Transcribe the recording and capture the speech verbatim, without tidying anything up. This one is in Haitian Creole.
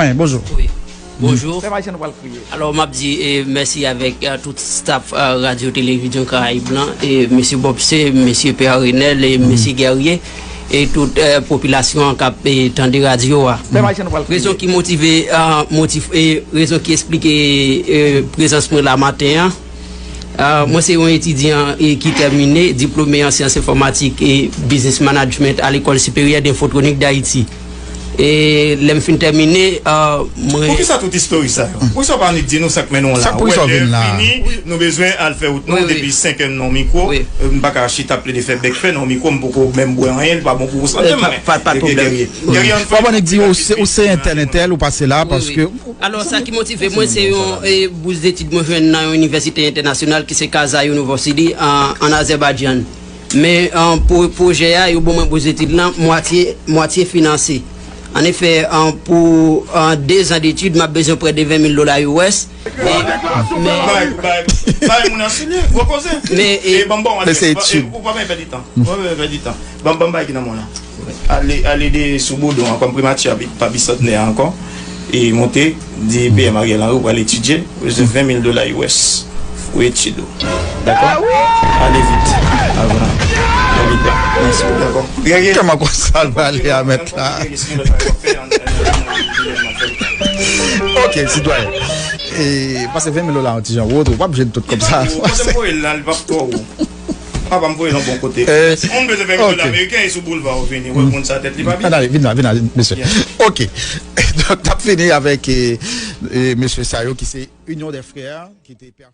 Wi, bonjou. Wi. Bonjou. Alò, m ap di eh, mèsi avèk eh, tout staff eh, Radyo Televizyon Karayib lan, e mesye Bob C, mesye Pè Renel e mesye Guerrier, e tout eh, popilasyon an k ap eh, tande radyo a. Rezon ki motive, eh, motiv, eh, rezon ki esplike eh, prezans mwen la maten an, eh, mwen se yon etidyan eh, ki tèmine, diplome an syans enfòmatik e business management a Lekòl Siperyè d'Infotwonik Dayiti. E lè m fin tèmine, eh, mwen Poukisa tout istoris sa yo? Poukisa w pa annik di nou sa k mennen w la? Sa k poukisa w vin la? Fini, nou bezwen al fè wout nou depi senk è nan mikwo. M pa ka chita plede fè bèk fè nan mikwo, m poko menm bwè anyen, li pa bon pou sante m. Pa, pa, pa de pwoblèm. W ap annik di ou se, ou se entèl, entèl, ou pase la paske Alò, sa ki motive mwen, se yon eh, bous detid mwen jwenn nan yon inivèsite entènasyonal ki se Kazan University an, an Azèbaidjan. Men eh, pou pwojè a, yo ban mwen bous detid lan mwatye, mwatye finanse. Anefè, eh, pou eh, de zan detid, m ap bezwen prè de ven mil dola U S. E, men, Bay, bay, bay moun an sou li, gwo koze. Men, e, E, ban m ba w Men se adrès, etid. Ou pa bezwen pèdi tan. Ou pa bezwen pèdi tan. Ban m, ban m bay ki nan men w la. Ale, ale de sou Boudon an kòm primati a, pa bisantnè a ankò. E monte, di P M Ariel Henry ou pral etidye, ou bezwen ven mil dola U S. Ou etid ou. Dakò? Ale vit. Avan. Mèsi. Dakò. Kòman konsa l prale a mèt la? Ok, sitwayen. E, pase ven mil dola yon ti jan wo, w ap jwenn tout kòb sa. Kote m voye l la, li p ap twò wo. Papa m voye l yon bon kote. Si moun bezwen ven mil dola ameriken, e sou boulva ou vini. Wè moun sa tèt li pa byen. Ann ale, vin la, vin la, mesye. Ok. Donk, n ap fini avèk eh, eh, mesye sa yo ki se Union des Frères, ki te pè